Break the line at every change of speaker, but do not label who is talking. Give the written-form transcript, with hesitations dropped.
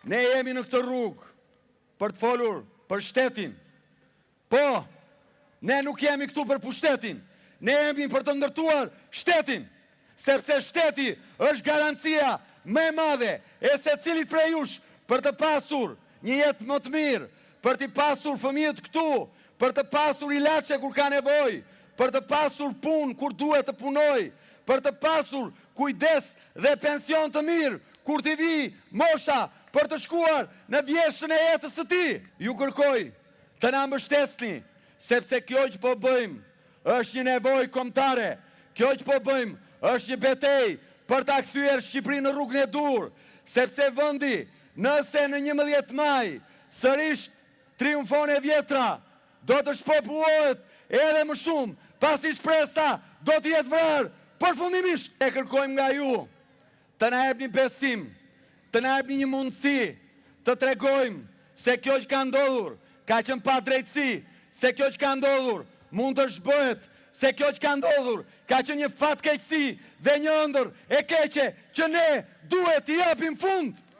Ne jemi në këtë rrugë për të folur për shtetin. Po, ne nuk jemi këtu për pushtetin, ne jemi për të ndërtuar shtetin, sepse shteti është garancia më e madhe e secilit prej jush për të pasur një jetë më të mirë, për t'i pasur fëmijët këtu, për të pasur ilaçe kur ka nevojë, për të pasur punë kur duhet të punojë, për të pasur kujdes dhe pension të mirë kur t'i vijë mosha për të shkuar në vjeshtën e jetës së tij. Ju kërkoj të na mbështesni, sepse kjo që po bëjmë është një nevojë kombëtare, kjo që po bëjmë është një betejë për ta kthyer Shqipërinë në rrugën e duhur, sepse vendi, nëse në 11 maj sërish triumfon e vjetra, do të shpopullohet edhe më shumë, pasi shpresa do të jetë vrarë përfundimisht. E kërkojmë nga ju të na jepni besim, të na jepni një mundësi të tregojmë se kjo që ka ndodhur ka qenë padrejtësi, se kjo që ka ndodhur mund të zhbëhet, se kjo që ka ndodhur ka qenë një fatkeqësi dhe një ëndërr e keqe që ne duhet t'i japim fund.